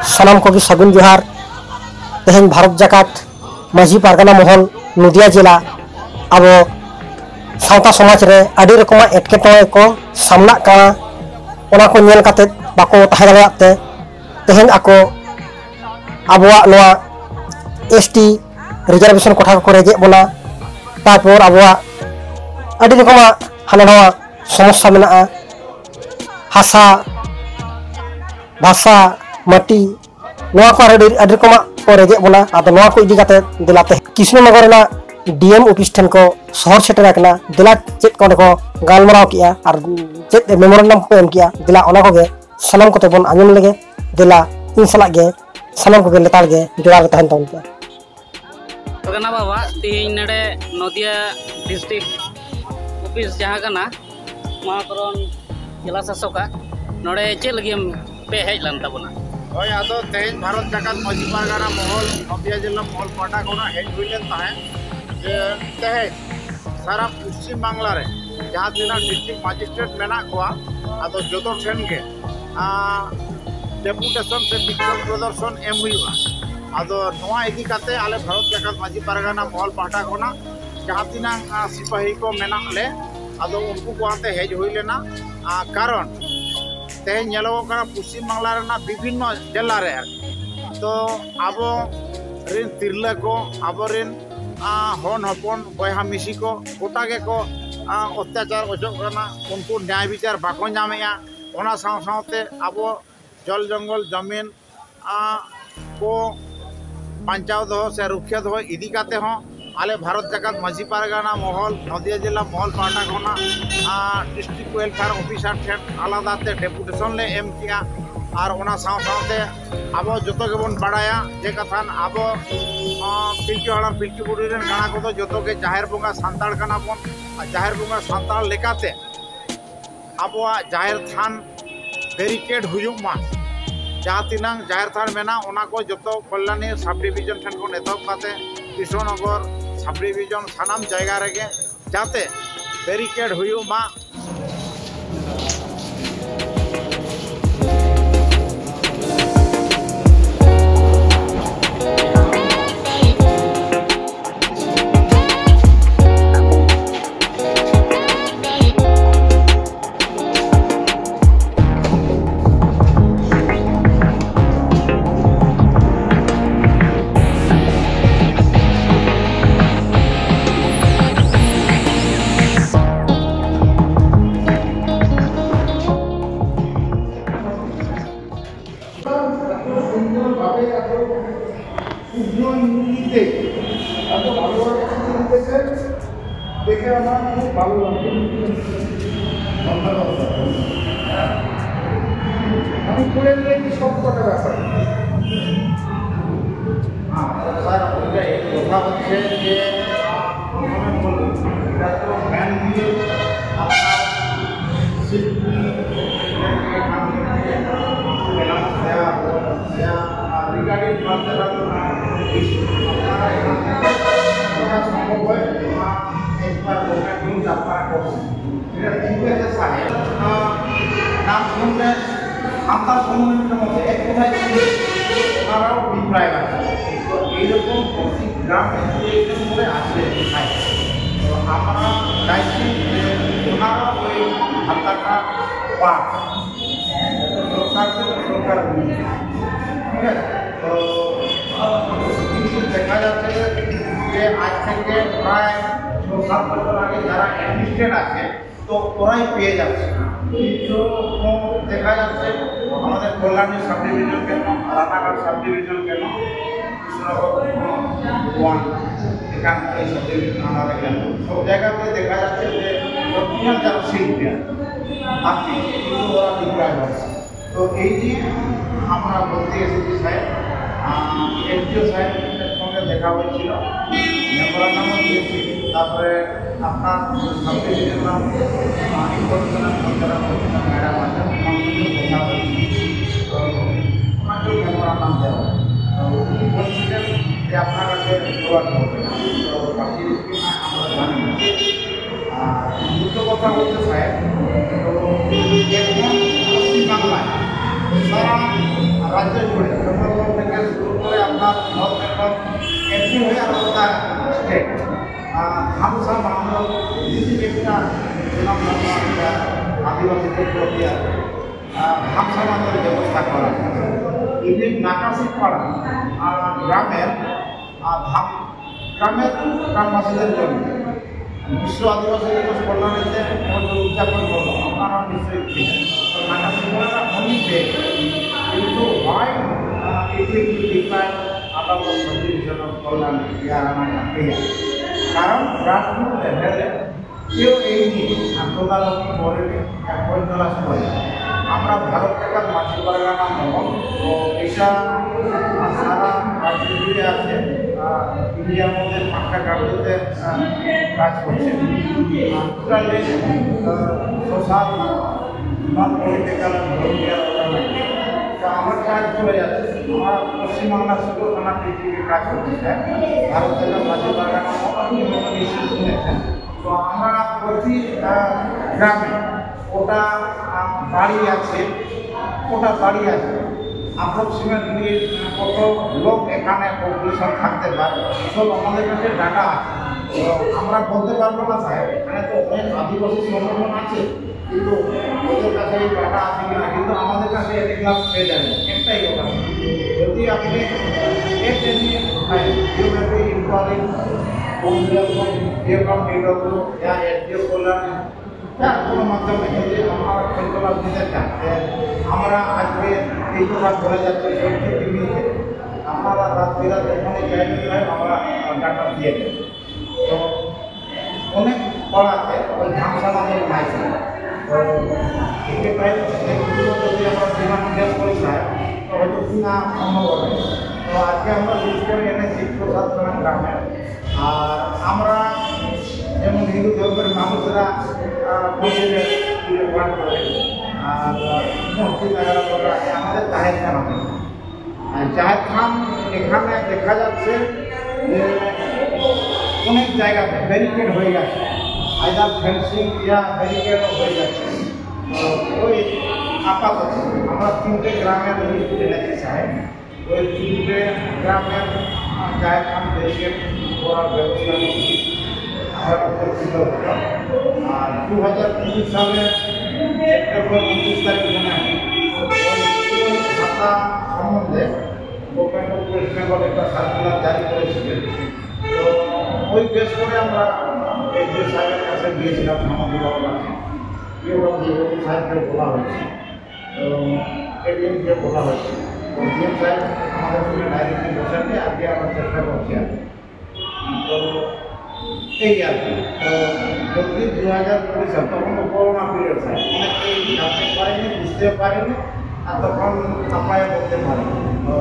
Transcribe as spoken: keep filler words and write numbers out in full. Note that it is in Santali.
ᱥᱟᱱᱟᱢ ᱠᱚᱜᱮ ᱥᱟᱹᱜᱩᱱ ᱡᱚᱦᱟᱨ᱾ ᱛᱮᱦᱮᱧ ᱵᱷᱟᱨᱚᱛ ᱡᱟᱠᱟᱛ ᱢᱟᱹᱡᱷᱤ ᱯᱟᱨᱜᱟᱱᱟ ᱢᱚᱦᱚᱞ ᱱᱚᱫᱤᱭᱟ ᱡᱮᱞᱟ ᱟᱵᱚ ᱥᱟᱶᱛᱟ ᱥᱚᱢᱟᱡᱽ ᱨᱮ ᱟᱹᱰᱤ ᱨᱚᱠᱚᱢᱟᱜ ᱮᱴᱠᱮᱴᱚᱬᱮ ᱠᱚ ᱥᱟᱢᱱᱟᱜ ᱠᱟᱱᱟ, ᱚᱱᱟ ᱠᱚ ᱧᱮᱞ ᱠᱟᱛᱮ ᱵᱟᱠᱚ ᱛᱟᱦᱮᱸ ᱫᱟᱲᱮᱭᱟᱜ ᱛᱮ ᱛᱮᱦᱮᱧ ᱟᱠᱚ ᱟᱵᱚᱣᱟᱜ ᱱᱚᱣᱟ ᱮᱥ ᱴᱤ ᱨᱤᱡᱟᱨᱵᱷᱮᱥᱚᱱ ᱠᱚᱴᱷᱟ ᱠᱚᱠᱚ ᱨᱮᱡᱮᱫ ᱵᱚᱱᱟ᱾ ᱛᱟᱨᱯᱚᱨ ᱟᱵᱚᱣᱟᱜ ᱟᱹᱰᱤ ᱨᱚᱠᱚᱢᱟᱜ ᱦᱟᱱᱟ ᱱᱟᱣᱟ ᱥᱚᱢᱚᱥᱥᱟ ᱢᱮᱱᱟᱜᱼᱟ, ᱦᱟᱥᱟ, ᱵᱷᱟᱥᱟ, ᱢᱟᱹᱴᱤ, ᱱᱚᱣᱟ ᱠᱚ ᱟᱹᱰᱤ, ᱟᱹᱰᱤ ᱨᱚᱠᱚᱢᱟᱜ ᱠᱚ ᱨᱮᱡᱮᱫ ᱵᱚᱱᱟ᱾ ᱟᱫᱚ ᱱᱚᱣᱟ ᱠᱚ ᱤᱫᱤ ᱠᱟᱛᱮ ᱫᱮᱞᱟ ᱛᱮ ᱠᱨᱤᱥᱱᱚᱱᱚᱜᱚᱨ ᱨᱮᱱᱟᱜ ᱰᱤ ᱮᱢ ᱚᱯᱷᱤᱥ ᱴᱷᱮᱱ ᱠᱚ ᱥᱚᱦᱚᱨ ᱥᱮᱴᱮᱨ ᱟᱠᱟᱱᱟ᱾ ᱫᱮᱞᱟ ᱪᱮᱫ ᱠᱚ ᱚᱸᱰᱮ ᱠᱚ ᱜᱟᱞᱢᱟᱨᱟᱣ ᱠᱮᱜᱼᱟ ᱟᱨ ᱪᱮᱫ ᱢᱮᱢᱳᱨᱮᱱᱰᱟᱢ ᱠᱚ ᱮᱢ ᱠᱮᱜᱼᱟ, ᱫᱮᱞᱟ ᱚᱱᱟ ᱠᱚᱜᱮ ᱥᱟᱱᱟᱢ ᱠᱚᱛᱮ ᱵᱚᱱ ᱟᱸᱡᱚᱢ ᱞᱮᱜᱮ᱾ ᱫᱮᱞᱟ ᱤᱧ ᱥᱟᱞᱟᱜ ᱜᱮ ᱥᱟᱱᱟᱢ ᱠᱚᱜᱮ ᱞᱮᱛᱟᱲ ᱜᱮ ᱡᱚᱲᱟᱣ ᱨᱮ ᱛᱟᱦᱮᱱ ᱛᱟᱵᱚᱱ ᱯᱮ᱾ ᱯᱟᱨᱜᱟᱱᱟ ᱵᱟᱵᱟ, ᱛᱮᱦᱮᱧ ᱱᱚᱰᱮ ᱱᱚᱫᱤᱭᱟ ᱰᱤᱥᱴᱨᱤᱠᱴ ᱚᱯᱷᱤᱥ ᱡᱟᱦᱟᱸ ᱠᱟᱱᱟ, ᱢᱚᱦᱟᱠᱚᱨᱚᱱ ᱡᱮᱞᱟ ᱥᱟᱥᱚᱠᱟᱜ, ᱱᱚᱰᱮ ᱪᱮᱫ ᱞᱟᱹᱜᱤᱫ ᱮᱢ ᱯᱮ ᱦᱮᱡ ᱞᱮᱱ ᱛᱟᱵᱚᱱᱟ? ᱦᱳᱭ, ᱟᱫᱚ ᱛᱮᱦᱮᱧ ᱵᱷᱟᱨᱚᱛ ᱡᱟᱠᱟᱛ ᱢᱟᱹᱡᱷᱤ ᱯᱟᱨᱜᱟᱱᱟ ᱢᱚᱦᱚᱞ ᱱᱚᱫᱤᱭᱟ ᱡᱮᱞᱟ ᱢᱚᱦᱚᱞ ᱯᱟᱦᱴᱟ ᱠᱷᱚᱱᱟᱜ ᱦᱮᱡ ᱦᱩᱭ ᱞᱮᱱ ᱛᱟᱦᱮᱸᱫ ᱡᱮ ᱛᱮᱦᱮᱧ ᱥᱟᱨᱟ ᱯᱚᱥᱪᱤᱢ ᱵᱟᱝᱞᱟ ᱨᱮ ᱡᱟᱦᱟᱸ ᱛᱤᱱᱟᱹᱜ ᱰᱤᱥᱴᱨᱤᱠᱴ ᱢᱟᱡᱤᱥᱴᱨᱮᱴ ᱢᱮᱱᱟᱜ ᱠᱚᱣᱟ, ᱟᱫᱚ ᱡᱚᱛᱚ ᱴᱷᱮᱱ ᱜᱮ ᱰᱮᱯᱩᱴᱮᱥᱚᱱ ᱥᱮ ᱵᱤᱠᱠᱷᱳᱵ ᱯᱨᱚᱫᱚᱨᱥᱚᱱ ᱮᱢ ᱦᱩᱭᱩᱜᱼᱟ᱾ ᱟᱫᱚ ᱱᱚᱣᱟ ᱤᱫᱤ ᱠᱟᱛᱮ ᱟᱞᱮ ᱵᱷᱟᱨᱚᱛ ᱡᱟᱠᱟᱛ ᱢᱟᱹᱡᱷᱤ ᱯᱟᱨᱜᱟᱱᱟ ᱢᱚᱦᱚᱞ ᱯᱟᱦᱴᱟ ᱠᱷᱚᱱᱟᱜ ᱡᱟᱦᱟᱸ ᱛᱤᱱᱟᱹᱜ ᱥᱤᱯᱟᱹᱦᱤ ᱠᱚ ᱢᱮᱱᱟᱜ ᱞᱮ, ᱟᱫᱚ ᱩᱱᱠᱩ ᱠᱚ ᱟᱛᱮ ᱦᱮᱡ ᱦᱩᱭ ᱞᱮᱱᱟ᱾ ᱠᱟᱨᱚᱱ ᱛᱮᱦᱮᱧ ᱧᱮᱞᱚᱜᱚᱜ ᱠᱟᱱᱟ ᱯᱚᱥᱪᱤᱢ ᱵᱟᱝᱞᱟ ᱨᱮᱱᱟᱜ ᱵᱤᱵᱷᱤᱱᱱᱚ ᱡᱮᱞᱟ ᱨᱮ ᱟᱨᱠᱤ, ᱛᱚ ᱟᱵᱚ ᱨᱮᱱ ᱛᱤᱨᱞᱟᱹ ᱠᱚ, ᱟᱵᱚᱨᱮᱱ ᱦᱚᱱ ᱦᱚᱯᱚᱱ ᱵᱚᱭᱦᱟ ᱢᱤᱥᱤ ᱠᱚ ᱜᱚᱴᱟ ᱜᱮᱠᱚ ᱚᱛᱛᱟᱪᱟᱨ ᱚᱪᱚᱜ ᱠᱟᱱᱟ, ᱩᱱᱠᱩ ᱱᱮᱭᱟᱭ ᱵᱤᱪᱟᱨ ᱵᱟᱠᱚ ᱧᱟᱢᱮᱜᱼᱟ᱾ ᱚᱱᱟ ᱥᱟᱶ ᱥᱟᱶᱛᱮ ᱟᱵᱚ ᱡᱚᱞ ᱡᱚᱝᱜᱚᱞ ᱡᱚᱢᱤᱱ ᱠᱚ ᱵᱟᱧᱪᱟᱣ ᱫᱚᱦᱚ ᱥᱮ ᱨᱩᱠᱷᱤᱭᱟᱹ ᱫᱚᱦᱚ ᱤᱫᱤ ᱠᱟᱛᱮ ᱦᱚᱸ ᱟᱞᱮ ᱵᱷᱟᱨᱚᱛ ᱡᱟᱠᱟᱛ ᱢᱟᱹᱡᱷᱤ ᱯᱟᱨᱜᱟᱱᱟ ᱢᱚᱦᱚᱞ, ᱱᱚᱫᱤᱭᱟ ᱡᱮᱞᱟ ᱢᱚᱦᱚᱞ ᱯᱟᱦᱴᱟ ᱠᱷᱚᱱᱟᱜ ᱰᱤᱥᱴᱨᱤᱠᱴ ᱣᱮᱞᱯᱷᱮᱭᱟᱨ ᱚᱯᱷᱤᱥᱟᱨ ᱴᱷᱮᱱ ᱟᱞᱟᱫᱟ ᱛᱮ ᱰᱮᱯᱩᱴᱮᱥᱚᱱ ᱞᱮ ᱮᱢ ᱠᱮᱜᱼᱟ᱾ ᱟᱨ ᱚᱱᱟ ᱥᱟᱶ ᱥᱟᱶᱛᱮ ᱟᱵᱚ ᱡᱚᱛᱚ ᱜᱮᱵᱚᱱ ᱵᱟᱲᱟᱭᱟ ᱡᱮ ᱠᱟᱛᱷᱟᱱ ᱟᱵᱚ ᱯᱤᱞᱪᱩ ᱦᱟᱲᱟᱢ ᱯᱤᱞᱪᱩ ᱵᱩᱲᱦᱤ ᱨᱮᱱ ᱠᱟᱬᱟ ᱠᱚᱫᱚ ᱡᱚᱛᱚ ᱜᱮ ᱡᱟᱦᱮᱨ ᱵᱚᱸᱜᱟ ᱥᱟᱱᱛᱟᱲ ᱠᱟᱱᱟ ᱵᱚᱱ᱾ ᱟᱨ ᱡᱟᱦᱮᱨ ᱵᱚᱸᱜᱟ ᱥᱟᱱᱛᱟᱲ ᱞᱮᱠᱟᱛᱮ ᱟᱵᱚᱣᱟᱜ ᱡᱟᱦᱮᱨ ᱛᱷᱟᱱ ᱵᱮᱨᱤᱠᱮᱰ ᱦᱩᱭᱩᱜ ᱢᱟ᱾ ᱡᱟᱦᱟᱸ ᱛᱤᱱᱟᱹᱝ ᱡᱟᱦᱮᱨ ᱛᱷᱟᱱ ᱢᱮᱱᱟᱜ, ᱚᱱᱟ ᱠᱚ ᱡᱚᱛᱚ ᱠᱚᱞᱭᱟᱱᱤ ᱥᱟᱵ ᱰᱤᱵᱷᱤᱡᱚᱱ ᱴᱷᱮᱱ ᱠᱷᱚᱱ ᱮᱛᱚᱦᱚᱵ ᱠᱟᱛᱮ ᱠᱨᱤᱥᱱᱚᱱᱚᱜᱚᱨ ᱥᱟᱵ ᱰᱤᱵᱷᱤᱡᱚᱱ ᱥᱟᱱᱟᱢ ᱡᱟᱭᱜᱟ ᱨᱮᱜᱮ ᱡᱟᱛᱮ ᱵᱮᱨᱤᱠᱮᱰ ᱦᱩᱭᱩᱜ ᱢᱟ᱾ সুন্দরভাবে এত উন্নয়ন নীতিতে এত ভালোভাবে চিন্তা করেছেন, দেখে আমার খুব ভালো লাগলো। ধন্যবাদ স্যার। আমি করে নিয়েছি সব কটা ব্যাপার। হ্যাঁ, স্যার, ওইটা এই কথা হচ্ছে যে, আহ, প্রথমে বলুন, এটা তো ম্যানুয়াল আপনার শিল্পী, এখান থেকে ব্যালেন্স দেওয়া, দেওয়া, আর রিগার্ডিং কালচারাল ইস্যু, আপনারা এখান থেকে যতটা সম্ভব হয়, আহ, একবার ওটা কিন্তু আপনারা করবেন। এটা ঠিক আছে স্যার, আহ, নাম শুনলে আমরা সম্মানিত মধ্যে এক কথায় ছিল, ওনারাও বিপ্রায় আছে। তো এইরকম প্রতি গ্রাম অ্যাসোসিয়েশন করে আসবে, কোথায়? তো আমরা চাইছি যে ওনারা ওই ভাতাটা পাক, সরকার থেকে সরকার, ঠিক আছে? তো কিন্তু দেখা যাচ্ছে যে আজ থেকে প্রায় ছ সাত বছর আগে যারা অ্যাডমিটেড আছে, তো ওরাই পেয়ে যাচ্ছে। কিন্তু দেখা যাচ্ছে আমাদের কল্যাণী সাব ডিভিশন কেন, রানাঘাট সাব ডিভিশন কেন, কৃষ্ণনগর ওয়ান, এখানে এই সাব ডিভিশন আমাদের কেন, সব জায়গাতে দেখা যাচ্ছে যে বর্তমান যারা শিল্পী আছে, কিন্তু ওরা বিক্রয় হচ্ছে। তো এই নিয়ে আমরা বলতে এসেছি স্যার, এমডিও সাহেবের সঙ্গে দেখা হয়েছিল, মেমোরান্ডামও দিয়েছি। তারপরে আপনার সাব ডিভিশন নাম ইনফরমেশন, যারা ম্যাডাম আছেন, ওনার সঙ্গে কথা হয়েছে। তো ওনাকে মেমোরান্ডাম দেওয়া। তো উনি বলছিলেন যে আপনার কাছে জোগাড় করবেন। তো বাকি আমরা জানি না। আর দ্বিতীয় কথা হচ্ছে স্যার, তো এখন পশ্চিমবাংলায় সারা রাজ্য জুড়ে চট্টগ্রাম থেকে শুরু করে আপনার নর্থ বেঙ্গল এমপি হয়ে আর গোটা স্টেট, হামসা মামলা, যদি একটা সুনাম ধন্য একটা আদিবাসীদের প্রতি আর, আহ, হামসা মামলার ব্যবস্থা করা। এমনি নাকাশি পাড়া আর গ্রামের আর ধাম গ্রামের গ্রামবাসীদের জন্য বিশ্ব আদিবাসী দিবস কল্যাণেতে আমরা উদযাপন করবো, আপনারা নিশ্চয়ই ঠিক আছে। তো নাকাশি পাড়াটা অনেক বেগ, কিন্তু হয় ᱫᱤᱠᱯᱟᱭ ᱟᱵᱚ ᱥᱚᱝᱵᱤᱫᱷᱟᱱ ᱠᱚᱞᱭᱟᱱ ᱜᱮᱭᱟᱱ ᱟᱱᱟᱜ ᱜᱮᱭᱟ᱾ ᱠᱟᱨᱚᱱ ᱨᱟᱡᱽᱱᱤᱛᱤ ᱞᱮᱵᱮᱞ ᱨᱮ ᱠᱮᱣ ᱮᱭ ᱱᱤᱭᱮ ᱟᱱᱫᱳᱞᱚᱱ ᱠᱚᱨᱮ ᱮᱠ ᱯᱚᱭᱛᱟᱞᱟᱥ ᱠᱚᱨᱮ আমরা ভারত সরকার মাঝি পারগানা মহল ও এটা সারা রাজ্য জুড়ে আছে। ইন্ডিয়ার মধ্যে পাক্কা কার্যতে কাজ করছে। Totally social, non political, volunteer organisation. তো আমার কাজ চলে যাচ্ছে। আমার পশ্চিমবাংলা শুধু থানা পৃথিবীর কাজ করছে, স্যার। ভারত সরকার মাঝি পারগানা মহল, আপনি হয়তো নিশ্চয়ই শুনেছেন। তো আমরা প্রতি আহ, গ্রামে ওটা আহ, বাড়ি আছে, ওটা বাড়ি আছে, অ্যাপ্রক্সিমেটলি কত লোক এখানে পপুলেশন থাকতে পারে, সব আমাদের কাছে ডাটা আছে। তো আমরা বলতে পারবো না, স্যার, এখানে তো অনেক আদিবাসী সংগঠন আছে, কিন্তু ওদের কাছে এই ডাটা আছে কিনা, কিন্তু আমাদের কাছে এটা ক্লাস পেয়ে যাবে। একটাই কথা, যদি আপনি এসে নিয়ে, হ্যাঁ, ইউ মে বি ইনকোয়ারি, কোন যে কোনো এসডিও করলেন, হ্যাঁ, কোনো মাধ্যমে যদি আপনারা খেলতলা দিতে চান, যে আমরা আজকে এই কথা বলে যাচ্ছি, সত্যি কি মিথ্যে, আপনারা রাত্রিরা যখনই জয়েন করেন, আমরা ডাটা দিয়ে দেব। তো অনেক পড়াতে ওই ধামসানা বলে নাই ছিল। তো একে প্রায় অনেকগুলো যদি আমরা ডিমান্ড ক্লিয়ার করি, স্যার, তো হয়তো কিনা সম্ভব হবে। তো আজকে আমরা বিশেষ করে এনে চিত্র সাতখানা গ্রামে, আর আমরা যেমন হিন্দু ধর্মের মানুষরা আহ, মন্দিরে পুজো পাঠ করে, আর আহ, মসজিদ এগারো বছর আগে আমাদের জাহের খান হবে। আর জাহের খান এখানে দেখা যাচ্ছে যে অনেক জায়গাতে ব্যারিকেড হয়ে গেছে, আইদার ফেন্সিং ইয়া ব্যারিকেডও হয়ে যাচ্ছে। তো ওই আপাতত আমরা তিনটে গ্রামের লিস্ট এনেছি, স্যার। ওই তিনটে গ্রামের জায়গা থেকে করার ব্যবস্থা নিয়েছি। আমরা উপকৃত হলাম। আর দু হাজার পঁচিশ সালে সেপ্টেম্বর উনত্রিশ তারিখ মনে হয় ওই খাতা সম্বন্ধে গভর্নমেন্ট অফ ওয়েস্ট বেঙ্গল একটা সার্কুলার জারি করেছিলেন। তো ওই বেশ করে আমরা এসডিও সাহেবের কাছে গিয়েছিলাম, সামাজিক অপরাধী, ইউরোপ সাহেবকে বলা হয়েছে। এবং এডিএমকে বলা হয়েছে। এবং ডিএম সাহেব আমার ডাইরেক্টলি বসাতে আজকে আমরা চেষ্টা করছি আর কি। তো এই আর কি। তো যদি দু হাজার কুড়ি সাল তখন তো করোনা পিরিয়ড স্যার, অনেকেই জানতে পারেনি, বুঝতেও পারেনি, আর তখন আপ্যায়ন করতে পারেনি। তো